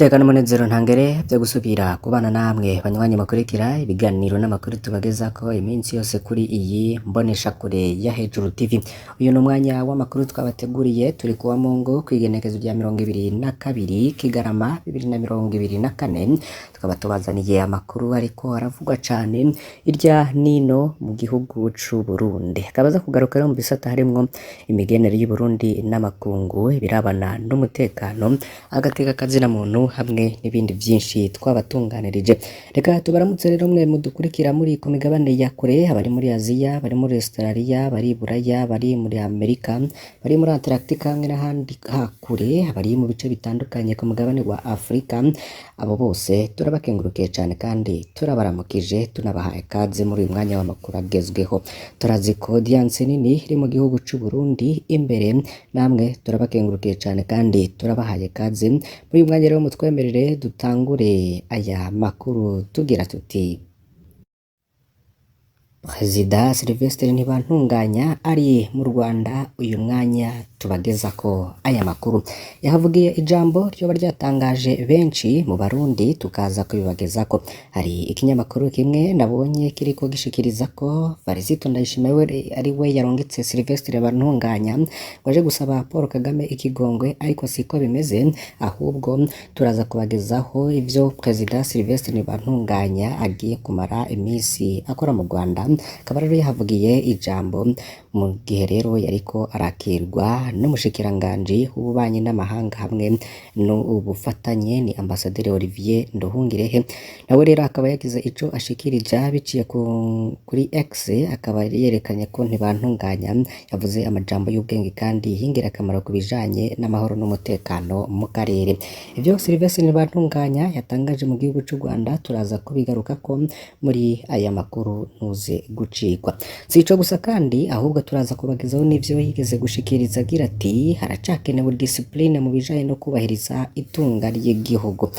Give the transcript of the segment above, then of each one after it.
Iteka n'umunezero ntangere vyo gusubira kubana namwe banywanyi mukurikira ibiganiro n'amakuru tubagezako iminsi yose kuri iyi mboneshakure ya Hejuru TV. Uyu ni umwanya w'amakuru twabateguriye, turi kuwa Mungu kw'igenekezo rya 22 Kigarama 2024, tukaba tubazaniye amakuru ariko aravugwa cane irya nino mu gihugu c'u Burundi. Akaba aza kugaruka rero mu bisata harimwo imigenere y'Uburundi n'amakungu, ibirabana n'umutekano, agateka kazina muntu hamwe n'ibindi vyinshi twabatunganirije. Reka tubaramutse rero mwe mudukurikira muri ku migabane ya kure, abari muri Aziya, bari muri Australia, bari i Buraya, bari muri Amerika, bari muri Antarctica hamwe n'ahandi hakure, abari mu bice bitandukanye ku mugabane wa Afrika, abo bose turabakengurukiye cane kandi turabaramukije, tunabahaye ikaze muri uyu mwanya w'amakuru agezweho. Turazi ko audience nini iri mu gihugu c'u Burundi imbere, namwe turabakengurukiye cane kandi turabahaye ikaze. Muri uyu mwanya rero mutwemerere dutangure aya makuru tugira tuti: Perezida Sylvestre Ntibantunganya ari mu Rwanda uyu mwanya tubagezako aya makuru. Yahavugiye ijambo ryoba ryatangaje benshi mu Barundi, tukaza kubibagezako. Hari ikinyamakuru kimwe nabonye kiriko gishikiriza ko Varisito Ndayishimiye ari we yarungitse Sylvestre Ntibantunganya ngo aje gusaba Paul Kagame ikigongwe, ariko siko bimeze, ahubwo turaza kubagezaho ivyo Perezida Sylvestre Ntibantunganya agiye kumara imisi akora mu Rwanda. Akaba rero yahavugiye ijambo mu gihe rero yariko arakirwa n'umushikiranganji w'ububanyi n'amahanga hamwe n'ubufatanye, ni Ambasaderi Olivier Nduhungirehe. Nawe rero akaba yagize ico ashikirija biciye kuri X, akaba yerekanye ko Ntibantunganya yavuze amajambo y'ubwenge kandi y'ingirakamaro ku bijanye n'amahoro n'umutekano mu karere. Ivyo Sylvestre Ntibantunganya yatangaje mu gihugu c'u Rwanda turaza kubigarukako muri aya makuru, ntuze gucikwa. Si ico gusa kandi, ahubwo turaza kubagezaho n'ivyo yigeze gushikiriza agira ati: "Haracakenewe discipline mu bijanye no kubahiriza itunga ry'igihugu."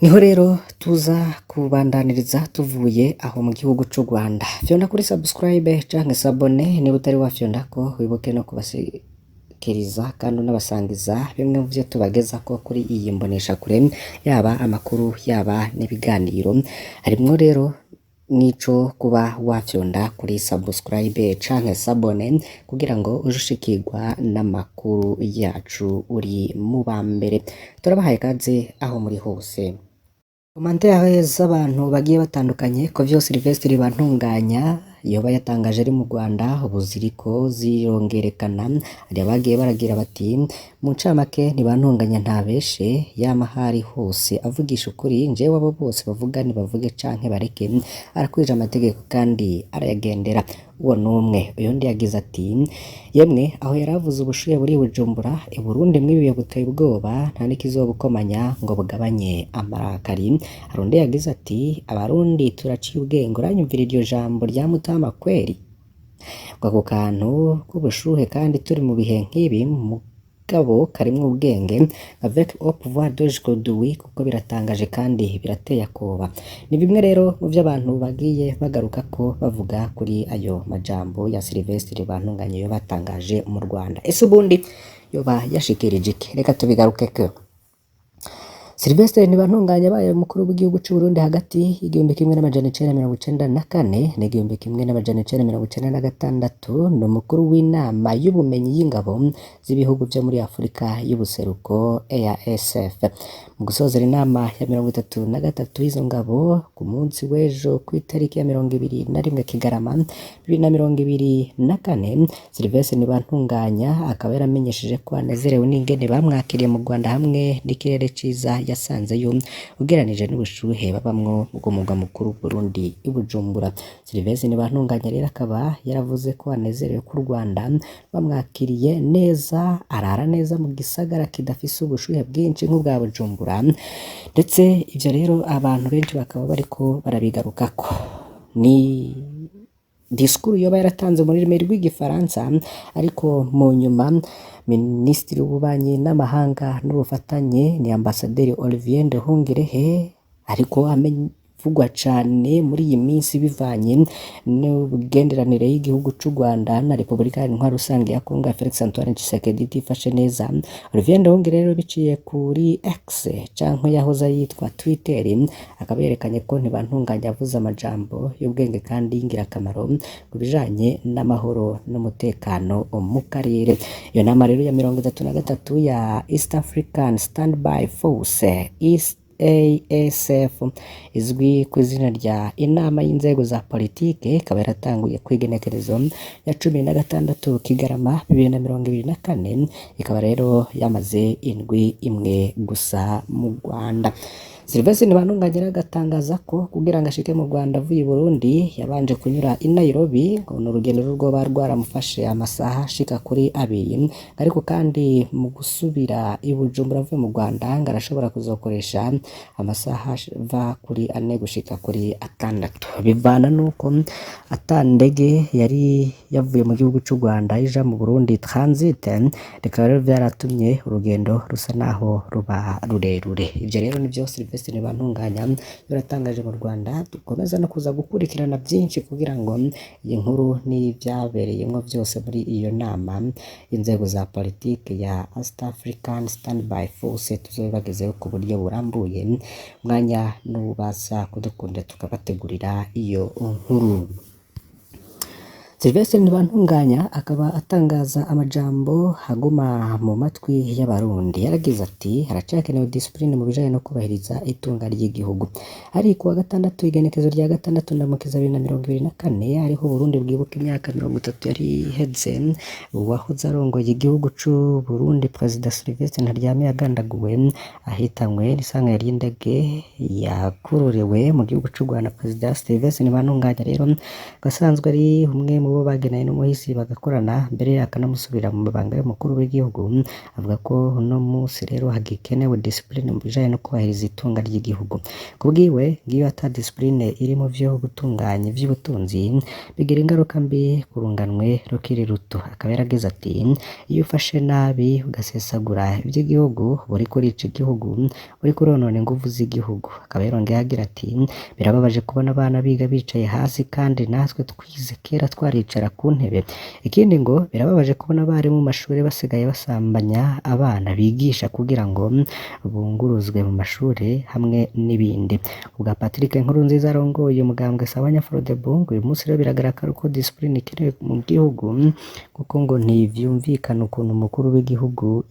Niho rero tuza kubandaniriza tuvuye aho mu gihugu c'u Rwanda. Fyonda kuri subscribe canke s'abonner niba utari wafyondako, wibuke no kubasikiriza kandi unabasangiza bimwe mu vyo tubagezako kuri iyi mboneshakure, yaba amakuru, yaba n'ibiganiro. Harimwo rero nico kuba wafyonda kuri subscribe canke s'abonner kugira ngo uje ushikirwa n'amakuru yacu uri mu ba mbere. Turabahaye ikaze aho muri hose. Commentaire z'abantu bagiye batandukanye ko vyo Sylvestre Ntibantunganya yoba yatangaje ari mu Rwanda ubu ziriko zirongerekana. Hari abagiye baragira bati: "Mu ncamake Ntibantunganya ntabeshe, yama ahari hose avugisha ukuri, njewe abo bose bavuga nibavuge canke bareke, arakwije amategeko kandi arayagendera." Uwo n'umwe. Uyundi yagize ati: "Yemwe, aho yaravuze ubushuhe buri i Bujumbura, i Burundi mw'ibihe buteye ubwoba, nta n'ikizobukomanya ngo bugabanye amarakari." Hari undi yagize ati: "Abarundi turaciye ubwenge, uranyumvira iryo jambo rya Mutama kweri, ngo ako kantu k'ubushuhe kandi turi mu bihe nk'ibi, mugabo karimwo ubwenge avec au pouvoir d'aujourd'hui, kuko biratangaje kandi birateye akoba." Ni bimwe rero mu vyo abantu bagiye bagarukako bavuga kuri ayo majambo ya Sylvestre Ntibantunganya yo batangaje mu Rwanda. Ese ubundi yoba yashikirije iki? Reka tubigarukeko. Sylvestre Ntibantunganya abaye umukuru w'igihugu c'u Burundi hagati y'1994 n'1996, ni umukuru w'inama y'ubumenyi y'ingabo z'ibihugu vyo muri Afurika y'ubuseruko, EASF. Mu gusozera inama ya 33 y'izo ngabo ku munsi w'ejo kw'itariki ya 21 Kigarama 2024, Sylvestre Ntibantunganya akaba yaramenyesheje ko anezerewe n'ingene bamwakiriye mu Rwanda hamwe n'ikirere ciza yasanzeyo ugereranije n'ubushuhe babamwo bw'umurwa mukuru w'Uburundi i Bujumbura. Sylvestre Ntibantunganya rero akaba yaravuze ko anezerewe ko u Rwanda bamwakiriye neza, arara neza mu gisagara kidafise ubushuhe bwinshi nk'ubwa Bujumbura, ndetse ivyo rero abantu benshi bakaba bariko barabigarukako. Ni disikuru yoba yaratanze mu rurimi rw'igifaransa, ariko mu nyuma Minisitiri w'ububanyi n'amahanga n'ubufatanye ni Ambasaderi Olivier Nduhungirehe ariko biravugwa cane muri iyi minsi bivanye n'ubugenderanire y'igihugu c'u Rwanda na Repubulika Iharanira Rusange ya Kongo ya Felix Antoine Tshisekedi itifashe neza. Olivier Nduhungirehe rero biciye kuri X canke yahoze yitwa Twitter, akaba yerekanye ko Ntibantunganya yavuze amajambo y'ubwenge kandi y'ingirakamaro ku bijanye n'amahoro n'umutekano mu karere. Iyo nama rero ya 33 ya East African Standby Force, EASF, izwi ku izina rya inama y'inzego za politike, ikaba yaratanguye kw'igenekerezo ya 16 Kigarama 2024, ikaba rero yamaze indwi imwe gusa mu Rwanda. Sylvestre Ntibantunganya rero agatangaza ko kugira ngo ashike mu Rwanda avuye i Burundi yabanje kunyura i Nairobi, ngo ni urugendo rwoba rwaramufashe amasaha ashika kuri 2, ariko kandi mu gusubira i Bujumbura avuye mu Rwanda ngo arashobora kuzokoresha amasaha ava kuri 4 gushika kuri 6, bivana nuko ata ndege yari yavuye mu gihugu c'u Rwanda ija mu Burundi transit, bikaba rero vyaratumye urugendo rusa naho ruba rurerure. Ivyo rero nivyo Sylvestre Ntibantunganya yaratangaje mu Rwanda. Dukomeza no kuza gukurikirana vyinshi kugira ngo iyi nkuru n'ivyabereyemwo vyose muri iyo nama y'inzego za politike ya East African Standby Force tuzobibagezeho ku buryo burambuye. Umwanya n'ubaza kudukunda tukabategurira iyo nkuru. Sylvestre Ntibantunganya akaba atangaza amajambo aguma mu matwi y'Abarundi. Yaragize ati: haracakenewe discipline mu bijanye no kubahiriza itunga ry'igihugu. Ari kuwa gatandatu igenekezo rya 6 Ndamukiza 2024, ariho Burundi bwibuka imyaka 30 yari iheze uwahoze arongoye igihugu c'u Burundi Perezida Sylvestre Ntaryamira agandaguwe ahitanywe n'isanganya ry'indege yakururewe mu gihugu c'u Rwanda. Perezida Sylvestre Ntibantunganya rero gasanzwe ari umwe mu bo bagenanye n'umuhisi bagakorana mbere akanamusubira mu mabanga y'umukuru w'igihugu, avuga ko uno munsi rero hagikenewe discipline mu bijanye no kubahiriza itunga ry'igihugu. Kubwiwe ngiyo ata discipline iri mu vyo gutunganya ivy'ubutunzi bigira ingaruka mbi ku runganwe rukiri ruto. Akaba yaragize ati: iyo ufashe nabi ugasesagura ivy'igihugu uriko urica igihugu, uriko uronona inguvu z'igihugu. Akaba yarongeye agira ati: birababaje kubona abana biga bicaye hasi kandi natwe twize kera twaricara ku ntebe. Ikindi ngo birababaje kubona abarimu mu mashuri basigaye basambanya abana bigisha kugira ngo bunguruzwe mu mashuri hamwe n'ibindi. Ubwa Patrick Nkurunziza arongoye umugambwe Sabanya Frodebu, uyu munsi rero biragaragara ko discipline ikenewe mu gihugu, kuko ngo ntivyumvikana ukuntu umukuru w'igihugu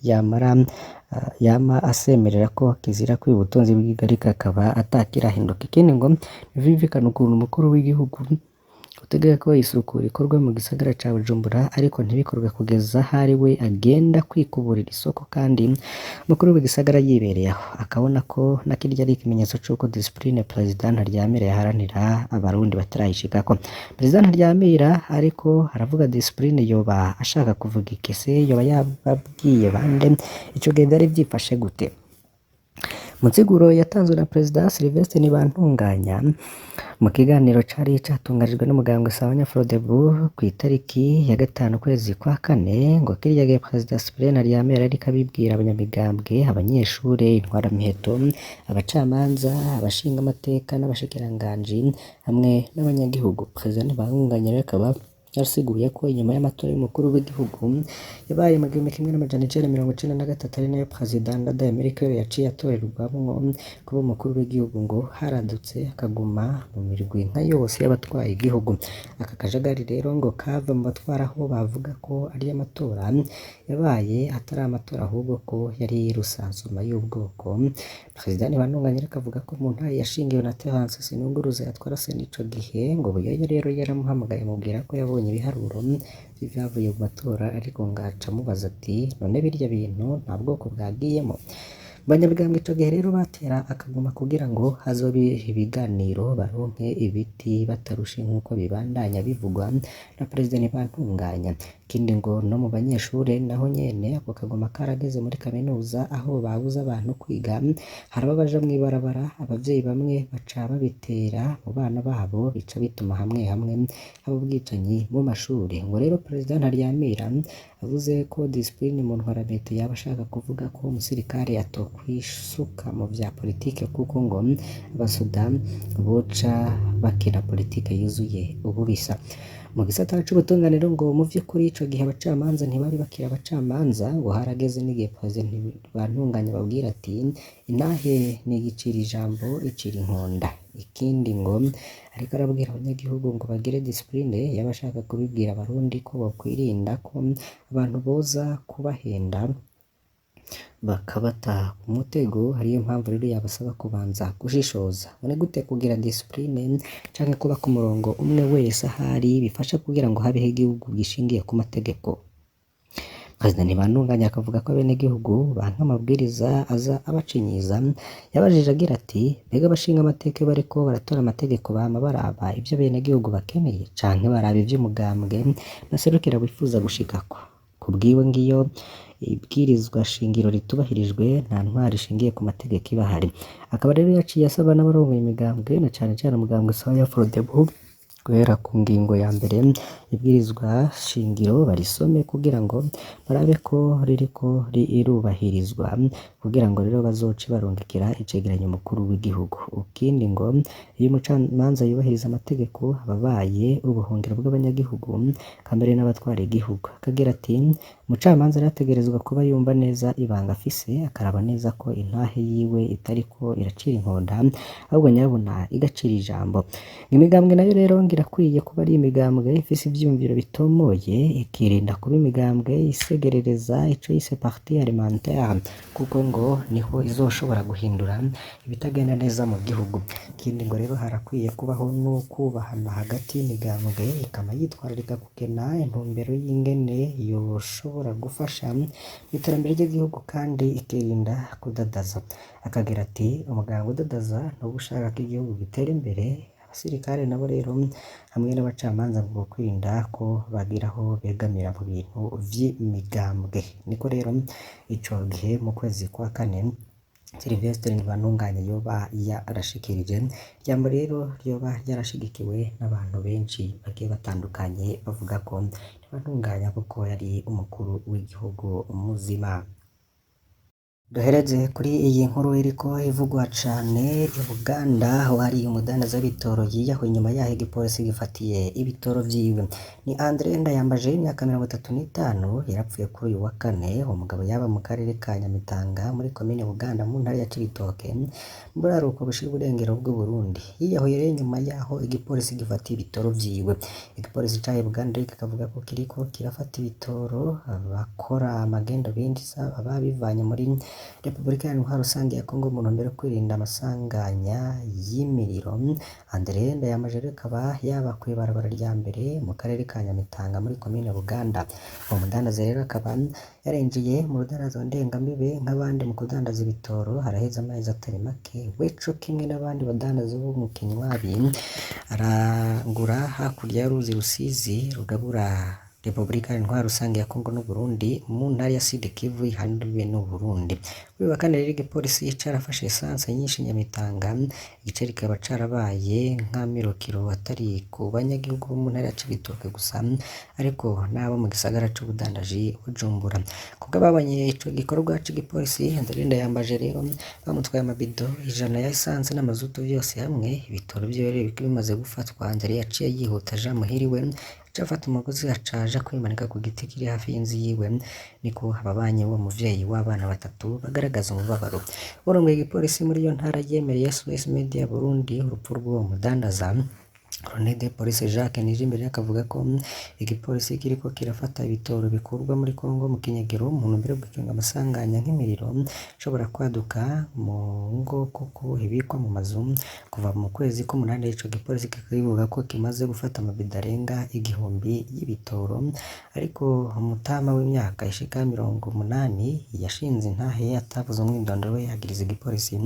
yama asemerera ko kizira kwiba ubutunzi bw'igihugu ariko akaba atakirahinduka. Ikindi ngo ntivyumvikana ukuntu umukuru w'igihugu utegeka ko isuku rikorwa mu gisagara ca Bujumbura ariko ntibikorwe kugeza ahari we agenda kwikuburira isoko kandi umukuru w'igisagara yibereye aho, akabona ko na kirya ari ikimenyetso c'uko discipline Perezida Ntaryamira yaharanira Abarundi batarayishikako. Perezida Ntaryamira ariko aravuga discipline, yoba ashaka kuvuga ikese, yoba yababwiye bande? Ico gihe vyari vyifashe gute? Mu nsiguro yatanzwe na Perezida Sylvestre Ntibantunganya mu kiganiro cari catunganijwe n'umugambwe Sabanya Frodebu kw'itariki ya 5 ukwezi kwa 4, ngo kirya gihe Perezida Cyprien Ntaryamira yariko abibwira abanyamigambwe, abanyeshure, intwaramiheto, abacamanza, abashingamateka n'abashikiranganji hamwe n'abanyagihugu. Perezida Ntibantunganya rero akaba yarasiguye ko inyuma y'amatora y'umukuru w'igihugu yabaye mu 1993, ari nayo Perezida Ndadaye Melchior yaciye atorerwamwo kuba umukuru w'igihugu, ngo haradutse akaguma mu mirwi nka yose y'abatwaye igihugu. Aka kajagari rero ngo kava mu batwara aho bavuga ko ari amatora yabaye atari amatora ahubwo ko yari rusansuma y'ubwoko. Perezida Ntibantunganya ariko avuga ko mu ntahe yashingiwe na Terence Sinunguruza yatwara sena ico gihe, ngo Buyoya rero yaramuhamagaye amubwira ko yabonye ibiharuro vy'ivyavuye mu matora, ariko ngo aca amubaza ati: none birya bintu nta bwoko bwagiyemo? Abanyamigambwe ico gihe rero batera akaguma kugira ngo hazobe ibiganiro baronke ibiti batarushe nk'uko bibandanya bivugwa na Perezida Ntibantunganya. Ikindi ngo no mu banyeshure naho nyene ako kagoma karageze muri kaminuza aho babuza abantu kwiga, haraba abaja mw'ibarabara, abavyeyi bamwe baca babitera mu bana babo, bica bituma hamwe hamwe haba ubwicanyi mu mashure. Ngo rero Perezida Ntaryamira avuze ko discipline mu ntwaramiheto yaba ashaka kuvuga ko umusirikare atokwisuka mu vya politike kuko ngo abasoda boca bakina politike yuzuye ububisha. Mu gisata c'ubutungane rero ngo mu vy'ukuri ico gihe abacamanza ntibari bakiri abacamanza, ngo harageze n'igihe Perezida Ntibantunganya babwira ati intahe ntigicira ijambo icira inkonda. Ikindi ngo ariko arabwira abanyagihugu ngo bagire discipline, yaba ashaka kubibwira abarundi ko bokwirinda ko abantu boza kubahenda bakabata ku mutego, ariyo mpamvu rero yabasaba kubanza gushishoza. Ngo ni gute kugira discipline canke kuba ku murongo umwe wese ahari bifasha kugira ngo habeho igihugu gishingiye ku mategeko. Perezida Ntibantunganya akavuga ko abenegihugu banka amabwiriza aza abacinyiza, yabajije agira ati mbega abashinga amateka iyo bariko baratora amategeko bama baraba ivyo abenegihugu bakeneye canke baraba ivy'umugambwe baserukira wifuza gushikako? Kubwiwe ngiyo ibwirizwa shingiro ritubahirijwe nta ntwaro ishingiye ku mategeko iba ahari. Akaba rero yaciye asaba n'abarongoye imigambwe na cane cane umugambwe Sawanya Frodebu guhera ku ngingo ya mbere ibwirizwa shingiro barisome kugira ngo barabe ko ririko rirubahirizwa, kugira ngo rero bazoce barungikira icegeranyo umukuru w'igihugu. Ikindi ngo iyo umucamanza yubahiriza amategeko aba abaye ubuhungiro bw'abanyagihugu kambere n'abatwara igihugu. Akagira ati umucamanza arategerezwa kuba yumva neza ibanga afise, akaraba neza ko intahe yiwe itariko iracira inkonda, ahubwo nyabuna igacira ijambo. Imigambwe nayo rero ngo irakwiye kuba ari imigambwe ifise ivyiyumviro bitomoye, ikirinda kuba imigambwe isegerereza ico yise parti alimentaire, kuko ngo niho izoshobora guhindura ibitagenda neza mu gihugu. Ikindi ngo rero harakwiye kubaho n'ukubahana hagati y'imigambwe, ikama yitwararika kugena intumbero y'ingene yoshobora gufasha mu iterambere ry'igihugu kandi ikirinda kudadaza. Akagira ati umugambwe udadaza ntuba ushaka ko igihugu gitera imbere, abasirikare nabo rero hamwe n'abacamanza ngo kwirinda ko bagira aho begamira mu bintu vy'imigambwe. Niko rero ico gihe mu kwezi kwa kane Sylvestre Ntibantunganya yoba yarashikirije ijambo rero ryoba ryarashigikiwe n'abantu benshi bagiye batandukanye bavuga ko Ntibantunganya kuko yari umukuru w'igihugu muzima. Duhereze kuri iyi nkuru iriko ivugwa cane i Buganda aho hari umudandaza w'ibitoro yiyahuye inyuma yaho igipolisi gifatiye ibitoro vyiwe. Ni Andre Ndayambaje w'imyaka 35 yarapfuye kuri uyu wa kane, uwo mugabo yaba mu karere ka Nyamitanga muri komine Buganda mu ntara ya Cibitoke mu buraruko bushira uburengero bw'Uburundi. Yiyahuye rero inyuma yaho igipolisi gifatiye ibitoro vyiwe. Igipolisi ca Buganda kikavuga ko kiriko kirafata ibitoro abakora amagendo binjiza baba bivanye muri Repubulika Iharanira Rusange ya Kongo mu ntumbero yo kwirinda amasanganya y'imiriro. Andre Ndayambaje rero akaba yaba kw'ibarabara rya mbere mu karere ka Nyamitanga muri komine Buganda. Uwo mudandaza rero akaba yarinjiye mu rudarazo ndengambibe nk'abandi mu kudandaza ibitoro, haraheze amezi atari make, we co kimwe n'abandi badandaza bo mu Kinywabi arangura hakurya y'uruzi Rusizi rugabura Repubulika Intwaro Rusange ya Kongo n'Uburundi mu ntara ya Sud Kivu ihanuriwe n'Uburundi. Kuri uyu wa kane rero igipolisi carafashe esanse nyinshi Nyamitanga, igice kikaba carabaye nk'amirukiro atari ku banyagihugu bo mu ntara ya Cibitoke gusa, ariko n'abo mu gisagara c'ubudandaji Bujumbura. Kubw'ababonye ico gikorwa c'igipolisi, Andre Ndayambaje rero bamutwaye amabido 100 ya esanse n'amazutu vyose hamwe, ibitoro vyiwe rero bimaze gufatwa, Andre yaciye yihuta aja muhira iwe, aca afata umugozi aca aja kwimanika ku giti kiri hafi y'inzu yiwe, niko ababanyi b'uwo muvyeyi w'abana batatu bagaragaza umubabaro. Urongoye igipolisi muri iyo ntara yemereye SOS Media Burundi urupfu rw'uwo mudandaza, Colonel de Police Jacques Nijimbere akavuga ko igipolisi kiriko kirafata ibitoro bikurwa muri Kongo mu kinyegero mu ntumbero yo gukinga amasanganya nk'imiriro ishobora kwaduka mu ngo kuko ibikwa mu mazu. Kuva mu kwezi k'umunani ico gipolisi kivuga ko kimaze gufata amabido arenga 1000 y'ibitoro, ariko umutama w'imyaka ishika 80 yashinze intahe atavuze umwidondoro we yagiriza igipolisi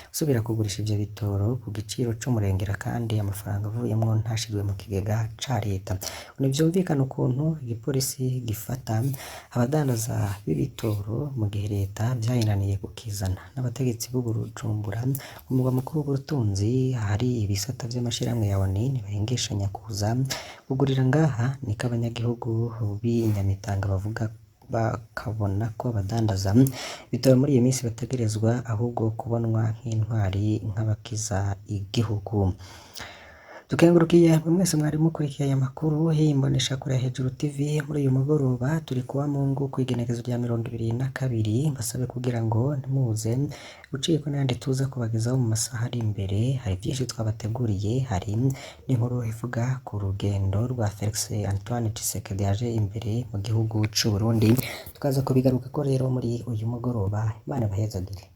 gusubira kugurisha ivyo bitoro ku giciro c'umurengera kandi amafaranga avuye avuyemwo ntashirwe mu kigega ca leta. Ntivyumvikana ukuntu igipolisi gifata abadandaza b'ibitoro mu gihe leta vyayinaniye kukizana. N'abategetsi b'u Bujumbura, umurwa mukuru w'ubutunzi, ahari ibisata vy'amashirahamwe ya ONU ntibahengeshanya kuza kugurira ngaha, niko abanyagihugu b'i Nyamitanga bavuga, bakabona ko abadandaza ibitoro muri iyi minsi bategerezwa ahubwo kubonwa nk'intwari, nk'abakiza igihugu. Dukengurukiye mwe mwese mwari mukurikiye aya makuru y'iyi mboneshakure ya Hejuru TV muri uyu mugoroba. Turi kuwa Mungu kw'igenekerezo rya 22, mbasabe kugira ngo ntimuze gucikwa n'ayandi tuza kubagezaho mu masaha ari imbere. Hari vyinshi twabateguriye, hari n'inkuru ivuga ku rugendo rwa Felix Antoine Tshisekedi yaje imbere mu gihugu c'u Burundi, tukaza kubigarukako rero muri uyu mugoroba. Imana ibahezagire.